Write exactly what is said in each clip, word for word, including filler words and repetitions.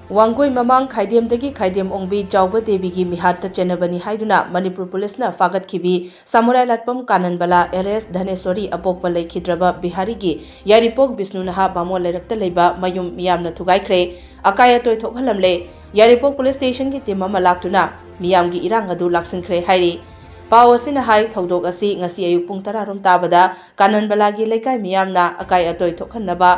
ꯋꯥꯡꯒꯣꯏ ꯃꯃꯥꯡ ꯈꯥꯏꯗꯦꯝꯗꯒꯤ ꯈꯥꯏꯗꯦꯝ ꯑꯣꯡꯕꯤ ꯆꯥꯎꯕ ꯗꯦꯕꯤꯒꯤ ꯃꯤꯍꯥꯠꯇ ꯆꯦꯟꯅꯕꯅꯤ ꯍꯥꯏꯗꯨꯅ ꯃꯅꯤꯄꯨꯔ ꯄꯨꯂꯤꯁꯅ ꯐꯥꯒꯠꯈꯤꯕꯤ ꯁꯥꯃꯨꯔꯥꯏ ꯂꯥꯠꯄꯝ ꯀꯥꯅꯟꯕꯂꯥ alias ꯙꯅꯦꯁꯣꯔꯤ ꯑꯄꯣꯛꯄ ꯂꯩꯈꯤꯗ꯭ꯔꯕ ꯕꯤꯍꯥꯔꯤꯒꯤ ꯌꯥꯏꯔꯤꯄꯣꯛ ꯕꯤꯁꯅꯨ ꯅꯍꯥ ꯕꯥꯃꯣꯟ ꯂꯩꯔꯛꯇ ꯂꯩꯕ ꯃꯌꯨꯝ ꯃꯤꯌꯥꯝꯅ ꯊꯨꯒꯥꯏꯈ꯭ꯔꯦ, ꯑꯀꯥꯏ ꯑꯇꯣꯏ ꯊꯣꯛꯍꯜꯂꯝꯂꯦ꯫ ꯌꯥꯏꯔꯤꯄꯣꯛ ꯄꯨꯂꯤꯁ ꯁ꯭ꯇꯦꯁꯟꯒꯤ ꯇꯤꯝ ꯑꯃ ꯂꯥꯛꯇꯨꯅ ꯃꯤꯌꯥꯝꯒꯤ ꯏꯔꯥꯡ ꯑꯗꯨ ꯂꯥꯛꯁꯤꯟꯈ꯭ꯔꯦ ꯍꯥꯏꯔꯤ꯫ ꯄꯥꯎ ꯑꯁꯤꯅ ꯍꯥꯏ, ꯊꯧꯗꯣꯛ ꯑꯁꯤ ꯉꯁꯤ ꯑꯌꯨꯛ ꯄꯨꯡ ꯇꯔꯥ ꯔꯣꯝ ꯇꯥꯕꯗ ꯀꯥꯅꯟꯕꯂꯥꯒꯤ ꯂꯩꯀꯥꯏ ꯃꯤꯌꯥꯝꯅ ꯑꯀꯥꯏ ꯑꯇꯣꯏ ꯊꯣꯛꯍꯟꯅꯕ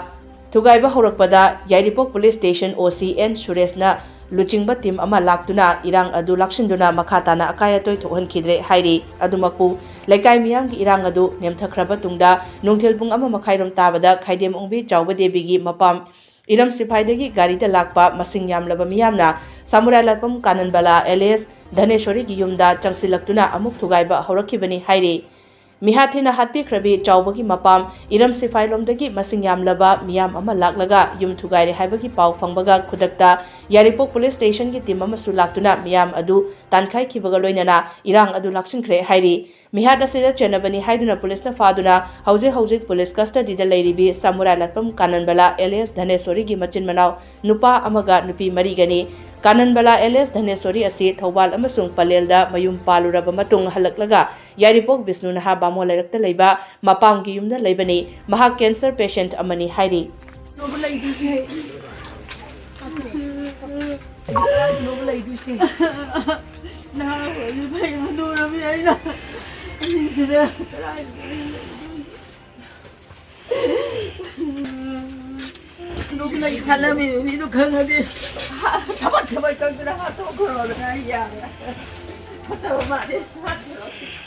ꯊꯨꯒꯥꯏꯕ ꯍꯧꯔꯛꯄꯗ ꯌꯥꯏꯔꯤꯄꯣꯛ ꯄꯨꯂꯤꯁ ꯁ꯭ꯇꯦꯁꯟ OC ꯑꯦꯟ ꯁꯨꯔꯦꯁꯅ ꯂꯨꯆꯤꯡꯕ ꯇꯤꯝ ꯑꯃ ꯂꯥꯛꯇꯨꯅ ꯏꯔꯥꯡ ꯑꯗꯨ ꯂꯥꯛꯁꯤꯟꯗꯨꯅ ꯃꯈꯥ ꯇꯥꯅ ꯑꯀꯥꯏ ꯑꯇꯣꯏ ꯊꯣꯛꯍꯟꯈꯤꯗ꯭ꯔꯦ ꯍꯥꯏꯔꯤ꯫ ꯑꯗꯨꯃꯛꯄꯨ ꯂꯩꯀꯥꯏ ꯃꯤꯌꯥꯝꯒꯤ ꯏꯔꯥꯡ ꯑꯗꯨ ꯅꯦꯝꯊꯈ꯭ꯔꯕ ꯇꯨꯡꯗ ꯅꯨꯡꯊꯤꯜ ꯄꯨꯡ ꯑꯃ ꯃꯈꯥꯏꯔꯣꯝ ꯇꯥꯕꯗ ꯈꯥꯏꯗꯦꯝ ꯑꯣꯡꯕꯤ ꯆꯥꯎꯕ ꯗꯦꯕꯤꯒꯤ ꯃꯄꯥꯝ ꯏꯔꯝ ꯁꯤꯐꯥꯏꯗꯒꯤ ꯒꯥꯔꯤꯗ ꯂꯥꯛꯄ ꯃꯁꯤꯡ ꯌꯥꯝꯂꯕ ꯃꯤꯌꯥꯝꯅ ꯁꯥꯃꯨꯔꯥꯏ ꯂꯥꯠꯄꯝ ꯀꯥꯅꯟꯕꯂꯥ alias ꯙꯅꯦꯁꯣꯔꯤꯒꯤ ꯌꯨꯝꯗ ꯆꯪꯁꯤꯜꯂꯛꯇꯨꯅ ꯑꯃꯨꯛ ꯊꯨꯒꯥꯏꯕ ꯍꯧꯔꯛꯈꯤꯕꯅꯤ ꯍꯥꯏꯔꯤ꯫ ꯃꯤꯍꯥꯠ ꯊꯤꯅ ꯍꯥꯠꯄꯤꯈ꯭ꯔꯕꯤ ꯆꯥꯎꯕꯒꯤ ꯃꯄꯥꯝ ꯏꯔꯝ ꯁꯤꯐꯥꯏꯂꯣꯝꯗꯒꯤ ꯃꯁꯤꯡ ꯌꯥꯝꯂꯕ ꯃꯤꯌꯥꯝ ꯑꯃ ꯂꯥꯛꯂꯒ ꯌꯨꯝ ꯊꯨꯒꯥꯏꯔꯦ ꯍꯥꯏꯕꯒꯤ ꯄꯥꯎ ꯐꯪꯕꯒ ꯈꯨꯗꯛꯇ ꯌꯥꯏꯔꯤꯄꯣꯛ ꯄꯨꯂꯤꯁ ꯁ꯭ꯇꯦꯁꯟꯒꯤ ꯇꯤꯝ ꯑꯃꯁꯨ ꯂꯥꯛꯇꯨꯅ ꯃꯤꯌꯥꯝ ꯑꯗꯨ ꯇꯥꯟꯈꯥꯏꯈꯤꯕꯒ ꯂꯣꯏꯅꯅ ꯏꯔꯥꯡ ꯑꯗꯨ ꯂꯥꯛꯁꯤꯟꯈ꯭ꯔꯦ ꯍꯥꯏꯔꯤ꯫ ꯃꯤꯍꯥꯠ ꯑꯁꯤꯗ ꯆꯦꯟꯅꯕꯅꯤ ꯍꯥꯏꯗꯨꯅ ꯄꯨꯂꯤꯁꯅ ꯐꯥꯗꯨꯅ ꯍꯧꯖꯤꯛ ꯍꯧꯖꯤꯛ ꯄꯨꯂꯤꯁ ꯀꯁꯇꯗꯤꯗ ꯂꯩꯔꯤꯕꯤ ꯁꯥꯃꯨꯔꯥꯏ ꯂꯥꯠꯄꯝ ꯀꯥꯅꯟꯕꯂꯥ alias ꯙꯅꯦꯁꯣꯔꯤꯒꯤ ꯃꯆꯤꯟ ꯃꯅꯥꯎ ꯅꯨꯄꯥ ꯑꯃꯒ ꯅꯨꯄꯤ ꯃꯔꯤꯒꯅꯤ꯫ ꯀꯥꯅꯟꯕꯂꯥ alias ꯙꯅꯦꯁꯣꯔꯤ ꯑꯁꯤ ꯊꯧꯕꯥꯜ ꯑꯃꯁꯨꯡ ꯄꯂꯦꯜꯗ ꯃꯌꯨꯝ ꯄꯥꯜꯂꯨꯔꯕ ꯃꯇꯨꯡ ꯍꯜꯂꯛꯂꯒ ꯌꯥꯏꯔꯤꯄꯣꯛ ꯕꯤꯁꯅꯨ ꯅꯍꯥ ꯕꯥꯃꯣꯟ ꯂꯩꯔꯛꯇ ꯂꯩꯕ ꯃꯄꯥꯝꯒꯤ ꯌꯨꯝꯗ ꯂꯩꯕꯅꯤ꯫ ꯃꯍꯥꯛ cancer patient ꯑꯃꯅꯤ ꯍꯥꯏꯔꯤ꯫ ꯅꯣꯕ ꯂꯩꯗꯣꯏꯁꯦ꯫ ꯅꯣꯕ ꯂꯩꯗꯣꯏꯁꯦ꯫ ꯅꯍꯥ ꯑꯣꯏꯔꯗꯤ ꯐꯩ, ꯍꯅꯨꯔꯕꯅꯤ ꯑꯩꯅ꯫ ꯑꯍꯤꯡꯁꯤꯗ ꯀꯗꯥꯏꯗ ꯅꯣꯕ ꯂꯩ ꯈꯜꯂꯝꯃꯤꯕ ꯃꯤꯗꯣ ꯈꯪꯉꯗꯤ ꯊꯕꯛ ꯊꯕꯛ ꯇꯧꯗꯅ ꯍꯥꯠꯇꯣꯛꯈ꯭ꯔꯣꯗꯅ ꯑꯩ ꯌꯥꯔꯦ꯫ ꯐꯠꯇꯕ ꯃꯥꯜꯂꯦ꯫ ꯍꯥꯠꯈ꯭ꯔꯣ꯫